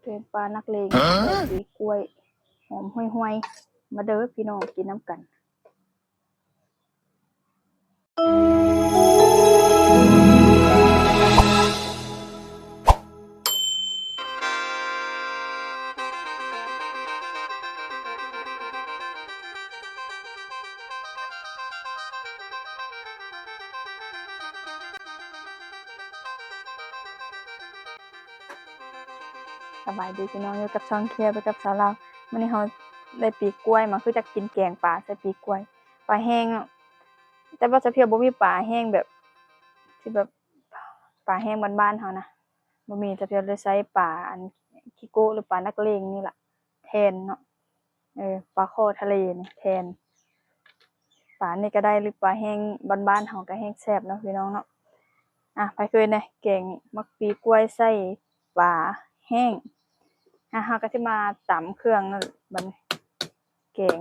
ແກງປານັກເລງ ໃສ່ປີກກ້ວຍ ຫອມຫ່ວຍໆ ມາເດີພີ່ນ້ອງ ກິນນຳກັນ. ສະບາຍດີພີ່ນ້ອງ ຢູ່ກັບຊ່ອງເຄີຍໄປກັບສາວລາວ. ມື້ນີ້ເຮົາໄດ້ປີກກ້ວຍມາ ຄືຈະກິນແກງປາໃສ່ປີກກ້ວຍ ປາແຫ້ງເນາະ. ແຕ່ວ່າສາວພຽວບໍ່ມີປາແຫ້ງແບບທີ່ແບບປາແຫ້ງບ້ານໆເຮົານະ ບໍ່ມີ. ສາວພຽວເລີຍໃຊ້ປາອັນຂີ້ໂກ້ ຫຼືປານັກເລງນີ້ລະແທນເນາະ. ເອີ ປາຄໍ່ທະເລນີ້ແທນ ປານີ້ກະໄດ້ ຫຼືປາແຫ້ງບ້ານໆເຮົາກະແຮງແຊບເນາະພີ່ນ້ອງເນາະ. ອ່ະ ໃຜເຄີຍແດ່ ແກງໝາກປີກກ້ວຍໃສ່ປາແຫ້ງ. ອ່ະ ເຮົາກະຊິມາຕຳເຄື່ອງບັດນີ້ ແກງ.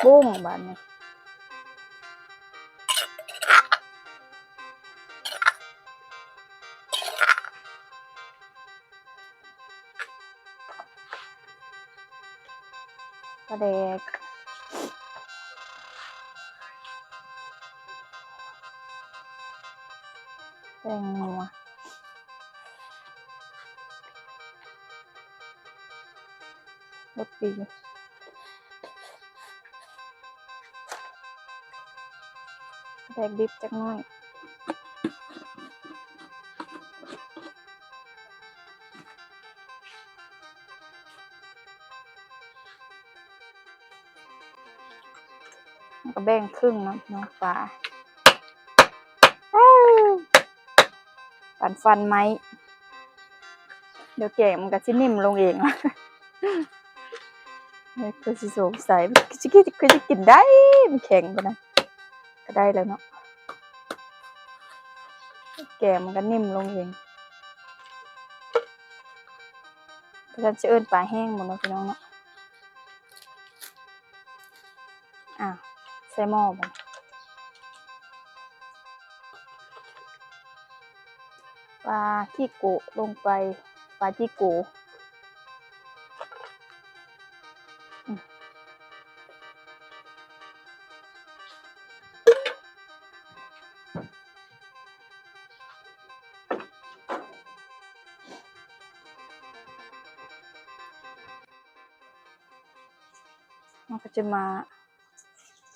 ປຸ້ງບາດນີ້. ປາແດກ ແປ້ງນົວ ລົດດີ ແດກດິບຈັກໜ້ອຍ ມັນກະແບ່ງເຄິ່ງເນາະ ນ້ອງປາ ປັນຟັນໄມ້. ດຽວແກງມັນກະຊິໜິ່ມລົງເອງ ເອີ ຄືຊິສົງໄສ ຄືຊິກິນ ຄືຊິກິນໄດ້ ມັນແຂງປານນັ້ນ ກະໄດ້ແລ້ວເນາະ ແກງມັນກະໜິ່ມລົງເອງ. ເພິ່ນຊິເອີ້ນປາແຫ້ງບໍ່ເນາະ ພີ່ນ້ອງເນາະ. ອ່າ ໃສ່ໝໍ້ບັດນີ້ ປາຈີໂກະລົງໄປ ປາຈີໂກະ ອືມ ເຮົາກະຈະມາ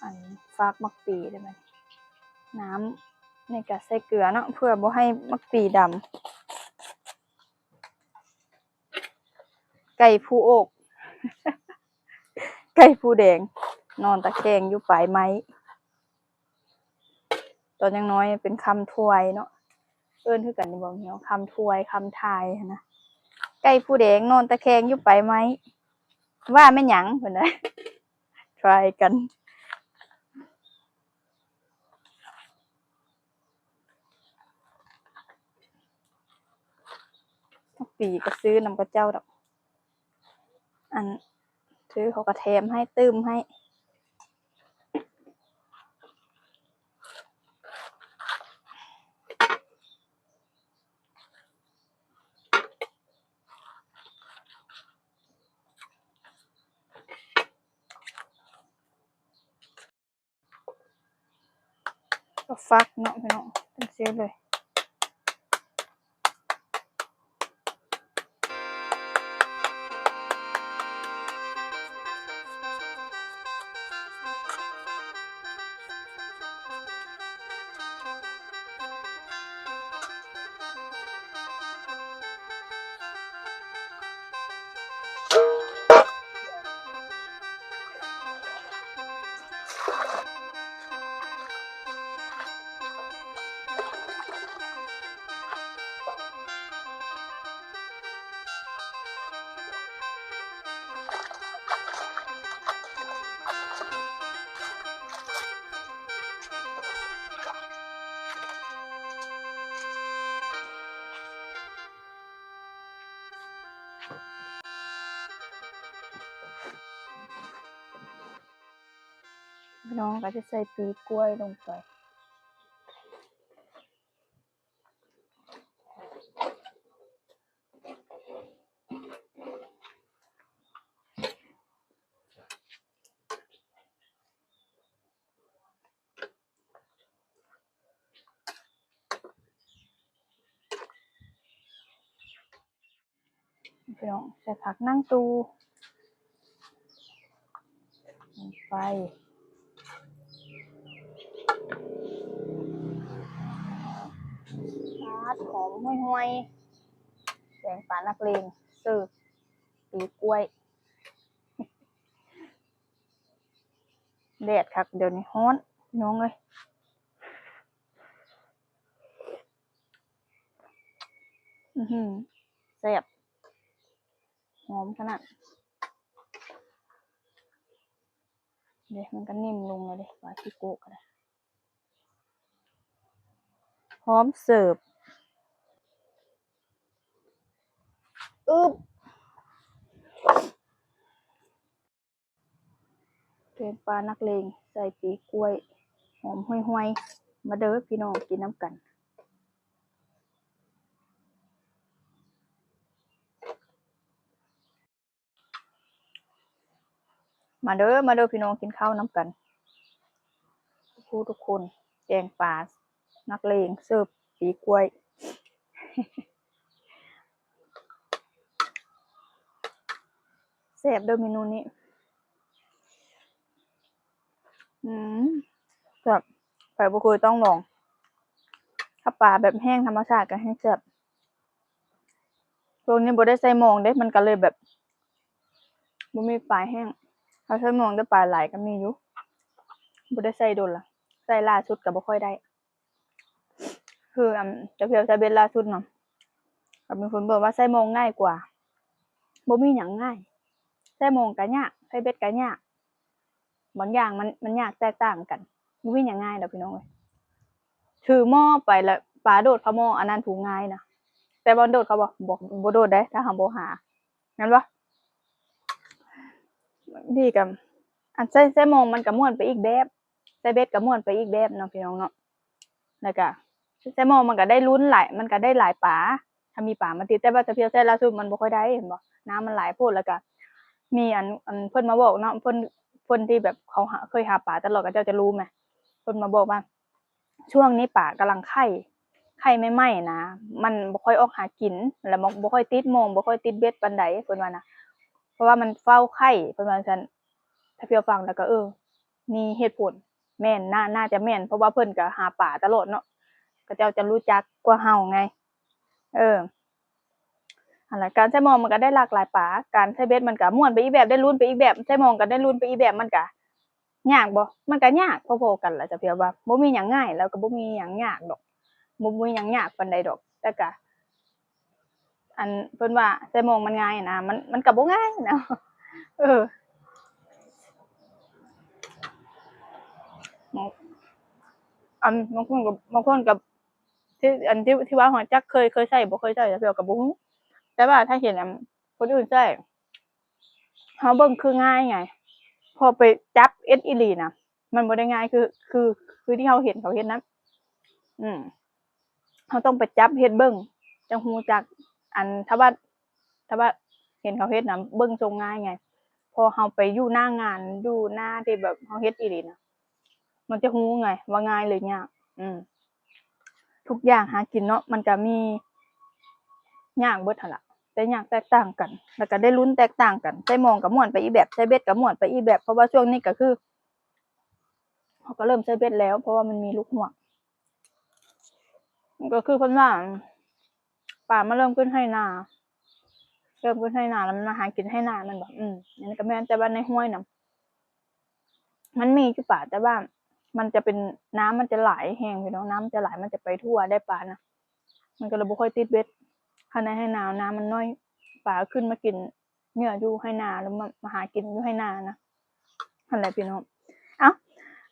ອັນ ຝາກໝາກປີໄດ້ບັດນີ້ ນ້ຳນີ້ກະໃສ່ເກືອເນາະ ເພື່ອບໍ່ໃຫ້ໝາກປີດຳ. ໄກ່ຜູ້ໂອກ ໄກ່ຜູ້ແດງ ນອນຕະແຄງຢູ່ປາຍໄມ້. ຕອນຍັງນ້ອຍເປັນຄຳທວາຍເນາະ ເອີ້ນຄືກັນຢູ່ບໍ່ ຄຳທວາຍ ຄຳທາຍຫັ້ນນະ. ໄກ່ຜູ້ແດງນອນຕະແຄງຢູ່ປາຍໄມ້ ວ່າແມ່ນຫຍັງ ເພິ່ນວ່າ ທາຍກັນ. ໝາກປີກະຊື້ນຳເຂົາເຈົ້າດອກ ອັນ ຄືເຂົາກະແຖມໃຫ້ ຕື່ມໃຫ້. ກະຟັກເນາະພີ່ນ້ອງ ຈັ່ງຊີ້ເລີຍ. ເ ນ້ອງກໍຈະໃສ່ປີກ້ວຍລົງໄປ. ພີ່ນ້ອງ ໃສ່ຜັກນາງຕູລົງໄປ. ປາດ ຫອມຫ່ວຍໆ ແກງປານັກເລງ ເສີບປີກ້ວຍ. ແດດຄັກ ດຽວນີ້ຮ້ອນ ພີ່ນ້ອງເອີຍ. ອືຫື ແຊບ ຫອມຂະໜາດເດ້. ມັນກໍເໜັມລົງແລ້ວເດ້ ປາຈິໂກະກໍໄດ້. ພ້ອມເສີບ. ອຶບ ແກງປານັກເລງໃສ່ປີກ້ວຍ ຫອມຫ່ວຍໆ. ມາເດີພີ່ນ້ອງ ກິນນຳກັນ. ມາເດີ ມາເດີພີ່ນ້ອງ ກິນເຂົ້ານຳກັນທຸກຜູ້ທຸກຄົນ. ແກງປານັກເລງ ເສີບປີກ້ວຍ. ແຊບເດີເມນູນີ້. ອືມ ແຊບ ໃຜບໍ່ເຄີຍຕ້ອງລອງ. ຖ້າປາແບບແຫ້ງທຳມະຊາດກໍແຮ່ງແຊບ. ຊ່ວງນີ້ບໍ່ໄດ້ໃສ່ມອງເດ້ ມັນກໍເລີຍແບບບໍ່ມີປາແຫ້ງ. ຖ້າໃສ່ມອງແຕ່ປາຫຼາຍກໍມີຢູ່. ບໍ່ໄດ້ໃສ່ດົນລະ ໃສ່ລ່າສຸດກໍບໍ່ຄ່ອຍໄດ້. ຄື ອັນ ຈະພຽວໃສ່ເບັດລ່າສຸດເນາະ ກໍມີຄົນບອກວ່າໃສ່ມອງງ່າຍກວ່າ. ບໍ່ມີຫຍັງງ່າຍ ໃສ່ມອງກໍຍາກ ໃສ່ເບັດກໍຍາກ. ບາງຢ່າງມັນ ມັນຍາກແຕກຕ່າງກັນ. ບໍ່ມີຫຍັງງ່າຍດອກພີ່ນ້ອງເອີຍ. ຖືໝໍ້ໄປແລ້ວປາໂດດເຂົ້າໝໍ້ ອັນນັ້ນຜູ້ງ່າຍນະ. ແຕ່ວ່າໂດດເຂົ້າບໍ່? ບໍ່ ບໍ່ໂດດເດ້ ຖ້າເຮົາບໍ່ຫາ ແມ່ນບໍ່? ນີ້ກໍ ອັນໃສ່ ໃສ່ມອງມັນກໍມ່ວນໄປອີກແບບ ໃສ່ເບັດກໍມ່ວນໄປອີກແບບເນາະ ພີ່ນ້ອງເນາະ. ແລ້ວກໍໃສ່ໝໍ້ມັນກໍໄດ້ລຸ້ນຫຼາຍ ມັນກໍໄດ້ຫຼາຍປາ ຖ້າມີປາມາຕິດ. ແຕ່ວ່າຈະພຽວໃສ່ລ່າສຸດມັນບໍ່ຄ່ອຍໄດ້ ເຫັນບໍ່? ນ້ຳມັນຫຼາຍໂພດ. ແລ້ວກໍມີອັນ ອັນເພິ່ນມາບອກເນາະ ເພິ່ນ ເພິ່ນທີ່ແບບເຂົາຫາ ເຄີຍຫາປາຕະຫຼອດ ເຂົາເຈົ້າຈະຮູ້ແມ. ເພິ່ນມາບອກວ່າ ຊ່ວງນີ້ປາກຳລັງໄຂ່ ໄຂ່ໃໝ່ໆນະ ມັນບໍ່ຄ່ອຍອອກຫາກິນ ແລ້ວບໍ່ ບໍ່ຄ່ອຍຕິດມອງ ບໍ່ຄ່ອຍຕິດເບັດປານໃດ ເພິ່ນວ່ານະ. ເພາະວ່າມັນຟ້າວໄຂ່ ເພິ່ນວ່າຊັ້ນ. ຖ້າພຽວຟັງແລ້ວກໍ ເອີ ມີເຫດຜົນ. ແມ່ນ ໜ້າ ໜ້າຈະແມ່ນ ເພາະວ່າເພິ່ນກໍຫາປາຕະຫຼອດເນາະ ເຂົາເຈົ້າຈະຮູ້ຈັກກວ່າເຮົາໄງ. ເອີ ຫັ້ນລະ ການໃສ່ມອງມັນກໍໄດ້ຫຼາກຫຼາຍປາ ການໃສ່ເບັດມັນກໍມ່ວນໄປອີກແບບ ໄດ້ລຸ້ນໄປອີກແບບ ໃສ່ມອງກໍໄດ້ລຸ້ນໄປອີກແບບ. ມັນກໍຍາກບໍ່? ມັນກໍຍາກພໍໆກັນລະ ຈະພຽວວ່າ ບໍ່ມີຫຍັງງ່າຍ ແລ້ວກໍບໍ່ມີຫຍັງຍາກດອກ ບໍ່ມີຫຍັງຍາກປານໃດດອກ. ແຕ່ກໍ ອັນເພິ່ນວ່າໃສ່ມອງມັນງ່າຍນະ ມັນ ມັນກໍບໍ່ງ່າຍນະ. ເອີ ອັນບາງຄົນກໍ ບາງຄົນກໍ ທີ່ ອັນທີ່ ທີ່ວ່າຮູ້ຈັກ ເຄີຍ ເຄີຍໃຊ້ບໍ່ເຄີຍໃຊ້ ແຕ່ວ່າກໍບໍ່ຮູ້. ແຕ່ວ່າຖ້າເຫັນອັນຄົນອື່ນໃຊ້ເຮົາເບິ່ງຄືງ່າຍໄງ ພໍໄປຈັບເຮັດອີ່ຫຼີນະ ມັນບໍ່ໄດ້ງ່າຍຄື ຄື ຄືທີ່ເຮົາເຫັນເຂົາເຮັດນະ. ອືມ ເຮົາຕ້ອງໄປຈັບເຮັດເບິ່ງ ຈັ່ງຮູ້ຈັກ. ອັນຖ້າວ່າ ຖ້າວ່າເຫັນເຂົາເຮັດນະ ເບິ່ງຊົງງ່າຍໄງ ພໍເຮົາໄປຢູ່ໜ້າງານ ຢູ່ໜ້າທີ່ແບບເຮົາເຮັດອີ່ຫຼີນະ ມັນຈະຮູ້ໄງວ່າງ່າຍຫຼືຍາກ. ອືມ ທຸກຢ່າງຫາກິນເນາະ ມັນກະມີຍາກເບິດຫັ້ນລະ ແຕ່ຍາກແຕກຕ່າງກັນ ແລ້ວກະໄດ້ລຸ້ນແຕກຕ່າງກັນ. ໃສ່ມອງກະມ່ວນໄປອີກແບບ ໃສ່ເບັດກະມ່ວນໄປອີກແບບ ເພາະວ່າຊ່ວງນີ້ກະຄື ເຮົາກະເລີ່ມໃສ່ເບັດແລ້ວ ເພາະວ່າມັນມີລູກຫົວ. ມັນກະຄືເພິ່ນວ່າ ປາມັນເລີ່ມຂຶ້ນໄຮ່ນາ ເລີ່ມຂຶ້ນໄຮ່ນາ ແລ້ວມັນມາຫາກິນໄຮ່ນາແມ່ນບໍ່? ອືມ ອັນນີ້ກະແມ່ນ ແຕ່ວ່າໃນຫ້ວຍນະ ມັນມີຢູ່ປາ ແຕ່ວ່າມັນຈະເປັນ ນ້ຳມັນຈະຫຼາຍແຮງພີ່ນ້ອງ ນ້ຳມັນຈະຫຼາຍ ມັນຈະໄປທົ່ວໄດ້ປານະ ມັນກໍເລີຍບໍ່ຄ່ອຍຕິດເບັດ. ຄັນໃນໄຮ່ນາ ນ້ຳມັນໜ້ອຍ ປາຂຶ້ນມາກິນເຫຍື່ອຢູ່ໄຮ່ນາ ແລ້ວມາ ມາຫາກິນຢູ່ໄຮ່ນານະ ຫັ້ນແຫຼະພີ່ນ້ອງ. ເອົ້າ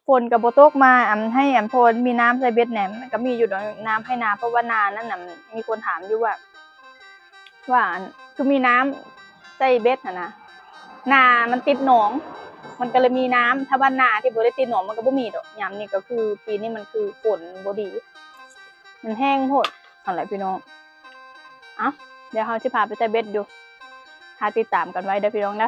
ຝົນກໍບໍ່ຕົກມາ ອັນ ໃຫ້ ອັນ ພໍມີນ້ຳໃສ່ເບັດແດ່ ມັນກໍມີຢູ່ດອກ ນ້ຳໄຮ່ນາ ເພາະວ່ານານັ້ນນະ ມີຄົນຖາມຢູ່ວ່າ ວ່າ ອັນ ຄືມີນ້ຳໃສ່ເບັດຫັ້ນນະ ນາມັນຕິດໜອງ ມັນກໍເລີຍມີນ້ຳ. ຖ້າບ້ານນາທີ່ບໍ່ໄດ້ຕິດໜອງ ມັນກໍບໍ່ມີດອກ. ຍາມນີ້ກໍຄື ປີນີ້ມັນຄືຝົນບໍ່ດີ ມັນແຫ້ງໂພດ. ຫັ້ນແຫຼະພີ່ນ້ອງ. ເອົ້າ ດຽວເຮົາຊິພາໄປໃສ່ເບັດຢູ່ ຖ້າຕິດຕາມກັນໄວ້ເດີພີ່ນ້ອງເດີ.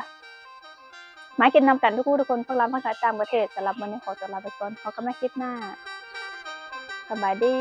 ມາກິນນຳກັນທຸກຜູ້ທຸກຄົນ ພວກລາວພວກໄທຕ່າງປະເທດ. ສຳລັບມື້ນີ້ຂໍຕົວລາໄປກ່ອນ ພົບກັນໃໝ່ຄລິບໜ້າ. ສະບາຍດີ.